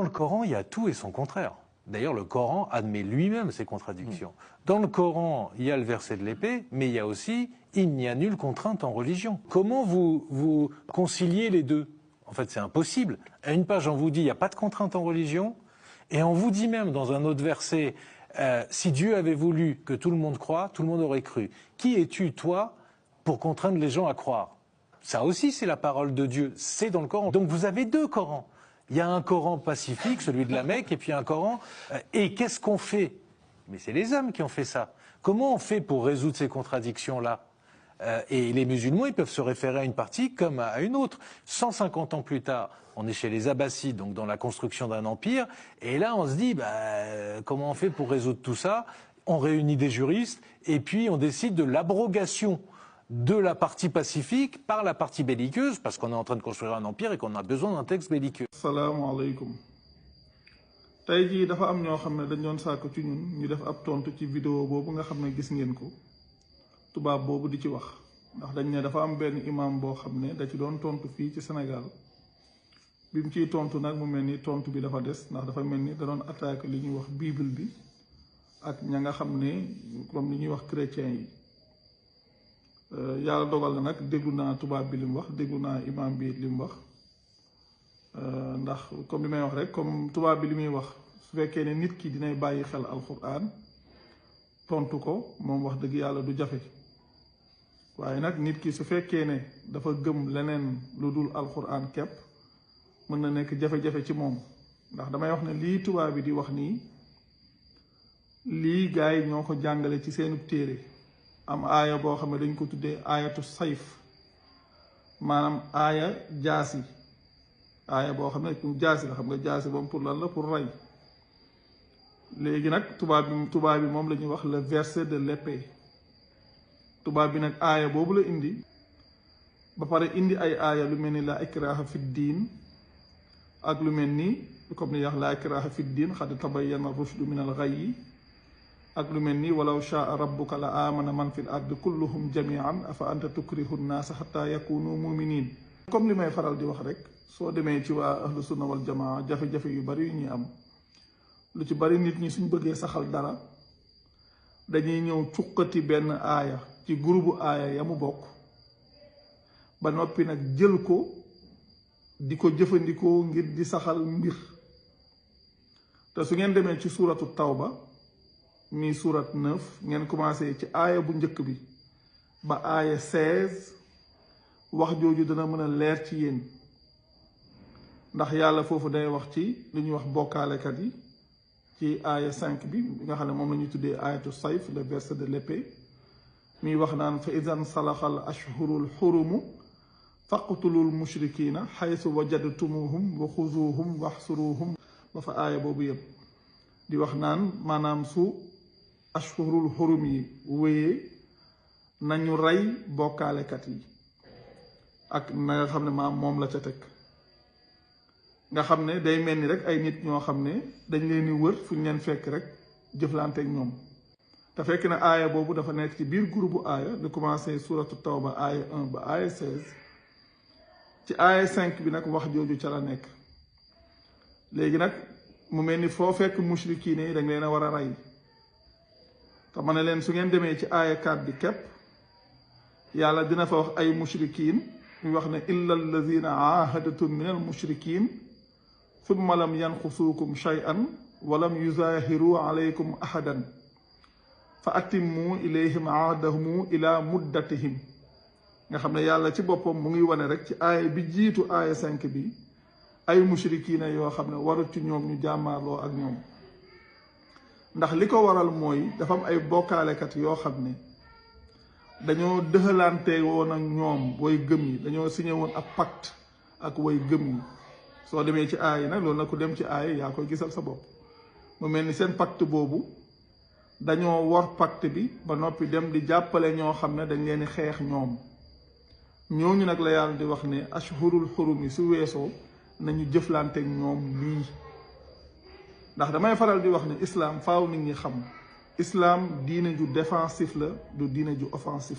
Dans le Coran, il y a tout et son contraire. D'ailleurs, le Coran admet lui-même ces contradictions. Dans le Coran, il y a le verset de l'épée, mais il y a aussi « il n'y a nulle contrainte en religion ». Comment vous conciliez les deux? En fait, c'est impossible. À une page, on vous dit « il n'y a pas de contrainte en religion », et on vous dit même dans un autre verset si Dieu avait voulu que tout le monde croie, tout le monde aurait cru. Qui es-tu, toi, pour contraindre les gens à croire? Ça aussi, c'est la parole de Dieu, c'est dans le Coran. Donc vous avez deux Corans. Il y a un Coran pacifique, celui de la Mecque, et puis un Coran... et qu'est-ce qu'on fait? Mais c'est les hommes qui ont fait ça. Comment on fait pour résoudre ces contradictions-là? Et les musulmans, ils peuvent se référer à une partie comme à une autre. 150 ans plus tard, on est chez les Abbassides, donc dans la construction d'un empire, et là on se dit, comment on fait pour résoudre tout ça? On réunit des juristes, et puis on décide de l'abrogation de la partie pacifique par la partie belliqueuse, parce qu'on est en train de construire un empire et qu'on a besoin d'un texte belliqueux. Assalamu alaikum. Tey jii dafa am ñoo xam ne dañ doon sàkku ci ñun ñu def ab tontu ci vidéo boobu nga xam ne gis ngeen ko tubaab boobu di ci wax ndax dañ ne dafa am benn imam boo xam ne da ci doon tontu fii ci Sénégal bi mu ciy tontu nag mu mel ni tontu bi dafa des ndax dafa mel ni da doon attaqué li ñuy wax bible bi ak ña nga xam ne comme li ñuy wax chrétien yi. Yàlla dogal na nag déglu naa tubaab bi li mu wax déglu naa imam bi li mu wax ndax comme li may wax rek comme tubaab bi li muy wax su fekkee ne nit ki dinay bàyyi xel alquran tontu ko moom wax dëgg yàlla du jafe waaye nag nit ki su fekkee ne dafa gëm leneen lu dul alquran képp mën na nekk jafe-jafe ci moom ndax damay wax ne lii tubaab bi di wax nii lii gars yi ñoo ko jàngale ci seenu téere am aaya boo xam ne dañ ko tuddee aayatu sayf maanaam aaya jaasi aaya boo xam ne jaasi la xam nga jaasi moom pour lan la pour rey léegi nag tubaab bi moom la ñuy wax le verset de l'épée tubaab bi nag aaya boobu la indi ba pare indi ay aaya lu mel ni la ikraha fi diin ak lu mel ni comme ni wax la ikraha fi diin xad tabayyana rushdu min al ghayyi ak lu mel ni walaw shaa rabbuka la amana man fil ardi kulluhum jamian afa anta tukrihu nnaasa xataa yakunu muminin comme li may faral di wax rek soo demee ci waa ahlu sunna wal jamaa jafe-jafe yu bari yu ñuy am lu ci bari nit ñi suñ bëggee saxal dara dañuy ñëw cuqati benn aaya ci groupe aaya ya mu bokk ba noppi nag jël ko di ko jëfandikoo ngir di saxal mbir te su ngeen demee ci suuratu tawba mi surat 9 ngeen commencé ci aaya bu njëkk bi ba aaya 16 wax jooju dana mën a leer ci yéen ndax yàlla foofu day wax ci li ñuy wax bokkaalekat yi ci aaya 5 bi nga xam ne moom la ñuy tuddee aayatu sayf le verset de l'épée mi wax naan fa idan salaxal ashhurul xurumu faqtulul mushrikina xaysu wajadtumuhum wa xuzuhum waxsuruhum ba fa aaya boobu yëpp di wax naan maanaam su ashhurul xurum yi wéyee nañu rey bokkaalekat yi ak na nga xam ne maam moom la ca teg nga xam ne day mel ni rek ay nit ñoo xam ne dañ leen di wër fu ñu leen fekk rek jëflanteek ñoom te fekk na aaya boobu dafa nekk ci biir groupe aaya di commencé suratu tawba aaya 1 ba aaya 16 ci aaya 5 bi nag wax jooju ca la nekk léegi nag mu mel ni foo fekk mushrikiin yi dañ leen a war a rey te ma ne leen su ngeen demee ci aaya 4 bi képp yàlla dina fa wax ay mushrikiin ñu wax ne illa alladina aahadatum min al mushrikiin thumma lam yanqusuukum shay'an wa lam yuzahiru alaykum ahadan fa atimmu ilayhim ahdahum ila muddatihim nga xam ne yàlla ci boppam mu ngi wane rek ci aaya bi jiitu aaya 5 bi ay mushrikiina yoo xam ne warut ci ñoom ñu jàmmaarloo ak ñoom ndax li ko waral mooy dafa am ay bokkaalekat yoo xam ne dañoo dëxalante woon ak ñoom way gëm yi dañoo signé woon ab pacte ak way gëm yi soo demee ci aay nag loolu nag ku dem ci aay yaa koy gisal sa bopp mu mel ni seen pacte boobu dañoo wor pacte bi ba noppi dem di jàppale ñoo xam ne dañ leen di xeex ñoom ñooñu nag la yàlla di wax ne ashhurul xurum yi su weesoo nañu jëflanteek ñoom lii ndax damay faral di wax ne islam faaw nit ñi xam islam diine ju défensif la du diine ju offensif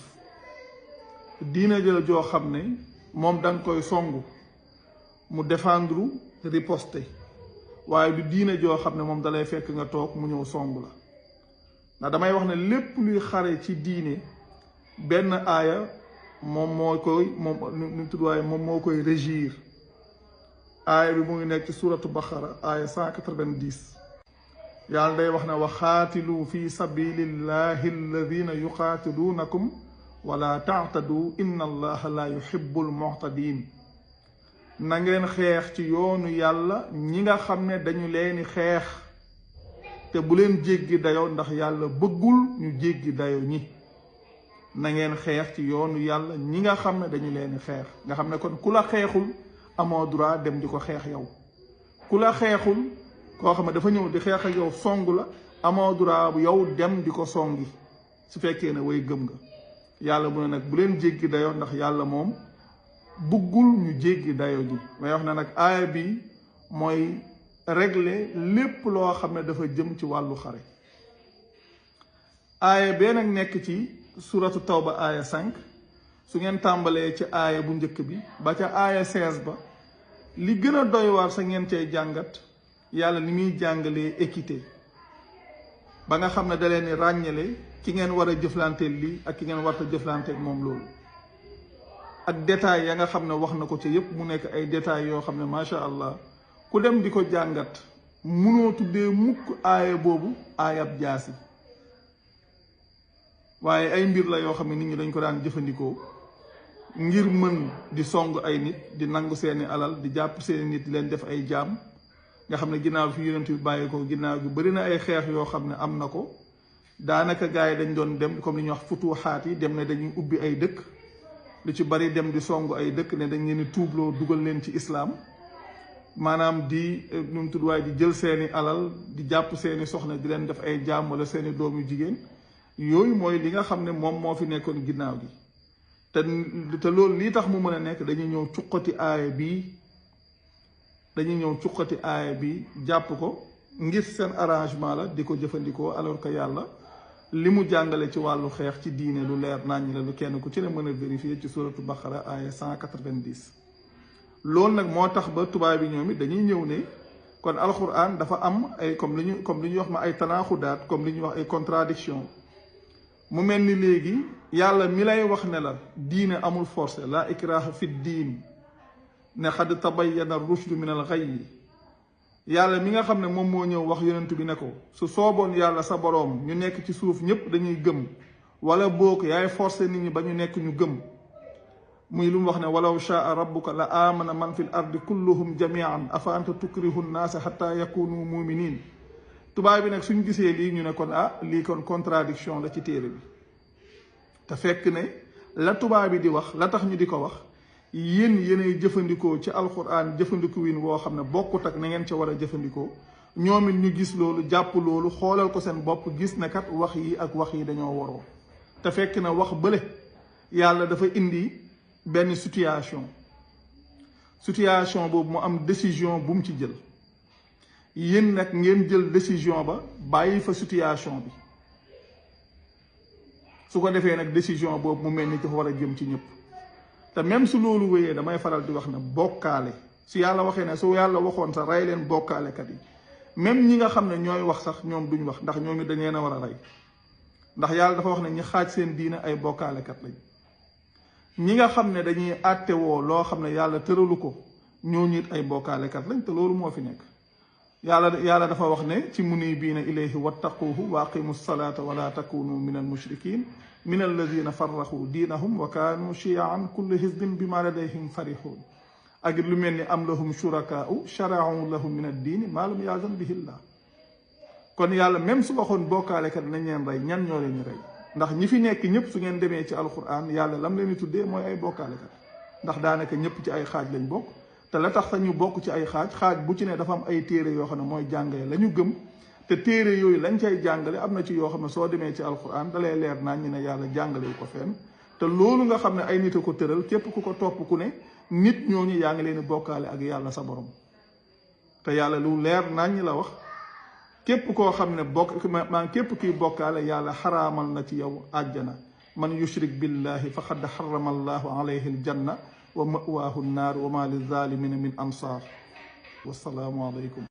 diine jël joo xam ne moom danga koy songu mu défendre riposter waaye du diine joo xam ne moom dalay fekk nga toog mu ñëw song la ndax damay wax ne lépp luy xare ci diine benn aaya moom moo koy régir aaya bi mu ngi nekk ci suratu Baqara aaya 190 yàlla day wax ne wa xaatilu fi sabilillahi alladina yuqaatiluunakum wala taatadu inna allaha la yuhibbul mu'tadin na ngeen xeex ci yoonu yàlla ñi nga xam ne dañu leeni xeex te bu leen jéggi dayo ndax yàlla bëggul ñu jéggi dayo ñi na ngeen xeex ci yoonu yàlla ñi nga xam ne dañu leeni xeex nga xam ne kon ku la xeexul amoo droit dem di ko xeex yow ku la xeexul koo xam ne dafa ñëw di xeex ak yow song la amoo droit bu yow dem di ko songi su fekkee ne way gëm nga yàlla mu ne nag bu leen jéggi dayo ndax yàlla moom bëggul ñu jéggi dayo ji may wax ne nag aaya bi mooy régler lépp loo xam ne dafa jëm ci wàllu xare aaya bee nag nekk ci suratu tawba aaya 5 su ngeen tàmbalee ci aaya bu njëkk bi ba ca aaya 16 ba li gën a doy waar sa ngeen cay jàngat yàlla ni muy jàngalee équité ba nga xam ne da leen ni ràññale ki ngeen war a jëflanteel lii ak ki ngeen warta jëflanteel moom loolu ak détails ya nga xam ne wax na ko ci yépp mu nekk ay détails yoo xam ne macha allah ku dem di ko jàngat munoo tuddee mukk aaya boobu aayab jaasi waaye ay mbir la yoo xam ne nit ñi dañ ko daan jëfandikoo ngir mën di song ay nit di nangu seeni alal di jàpp seeni nit di leen def ay jaam nga xam ne ginnaaw fi yonent bi bàyyi ko ginnaaw gi bëri na ay xeex yoo xam ne am na ko daanaka gars yi dañ doon dem comme li ñuy wax futuxaat yi dem ne dañuy ubbi ay dëkk lu ci bari dem di song ay dëkk ne dañ leen di tuubloo dugal leen ci islaam maanaam di nu mu tudd waaye di jël seeni alal di jàpp seeni soxna di leen def ay jaam wala seeni doom yu jigéen yooyu mooy li nga xam ne moom moo fi nekkoon ginnaaw gi te loolu lii tax mu mën a nekk dañuy ñëw cuqati aaya bi jàpp ko ngir seen arrangement la di ko jëfandikoo alors que yàlla li mu jàngale ci wàllu xeex ci diine lu leer naññ la lu kenn ku ci ne mën a vérifier ci suratu Baqara aaya 190 loolu nag moo tax ba tubaab bi ñoom it dañuy ñëw ne kon alquran dafa am ay comme li ñuy wax ma ay tanaaxudaat comme li ñuy wax ay contradiction mu mel ni léegi yàlla mi lay wax ne la diine amul forcé la ikraha fi diin ne xad tabayyana rushdu min al ghayyi yàlla mi nga xam ne moom moo ñëw wax yonent bi ne ko su sooboon yàlla sa boroom ñu nekk ci suuf ñépp dañuy gëm wala boog yaay forcé nit ñi ba ñu nekk ñu gëm muy lu mu wax ne walaw shaa rabbuka la amana man fi l ardi kulluhum jamian afa anta tukrihu nnaasa xatta yakunu muminin tubaab bi nag suñ gisee lii ñu ne kon lii kon contradiction la ci téere bi te fekk ne la tubaab bi di wax la tax ñu di ko wax yéenay jëfandikoo ci alquran jëfandikuwin woo xam ne bokkut ak na ngeen ca war a jëfandikoo ñoom it ñu gis loolu jàpp loolu xoolal ko seen bopp gis ne kat wax yi ak wax yi dañoo waroo te fekk na wax bële yàlla dafa indi benn situation boobu mu am décision bu mu ci jël yéen nag ngeen jël décision ba bàyyi fa situation bi su ko defee nag décision boobu mu mel ni dafa war a jëm ci ñëpp te même su loolu wéyee damay faral di wax ne bokkaale su yàlla waxee ne su yàlla waxoon sax rey leen bokkaalekat yi même ñi nga xam ne ñooy wax sax ñoom duñ wax ndax ñoom it dañ leen a war a rey ndax yàlla dafa wax ne ñi xaaj seen diina ay bokkaalekat lañ ñi nga xam ne dañuy àttewoo loo xam ne yàlla tëralu ko ñooñu it ay bokkaalekat lañ te loolu moo fi nekk yàlla dafa wax ne ci munibiina ilayhi wattaquhu wa aqimu salata wala takunu min al mushrikin min alladina farraxu diinahum wa kaanu chiyaan kullu hizbin bima ladayhim farixuun ak lu mel ni am lahum shurakaau sharaau lahum min addiini maa lam yaazan bihi llah kon yàlla même su waxoon bokkaalekat nañ leen rey ñan ñoo leen ñu rey ndax ñi fi nekk ñëpp su ngeen demee ci alquran yàlla lam leen di tuddee mooy ay bokkaalekat ndax daanaka ñëpp ci ay xaaj lañ bokk te la tax ñu bokk ci ay xaaj bu ci ne dafa am ay téere yoo xam ne mooy jàngale la ñu gëm te téere yooyu lañ cay jàngale am na ci yoo xam ne soo demee ci alquran dalay leer naa ñu ne yàlla jàngale yu ko fenn te loolu nga xam ne ay nit a ko tëral képp ku ko topp ku ne nit ñooñu yaa ngi leen di bokkaale ak yàlla sa borom te yàlla lu leer nañ la wax képp koo xam ne képp kiy bokkaale yàlla xaraamal na ci yow àjjana man yushrik billahi faqad xarama allahu alayhi aljanna wa mawaahu nnaar wa ma lizalimina min ansaar wassalaamu aleykum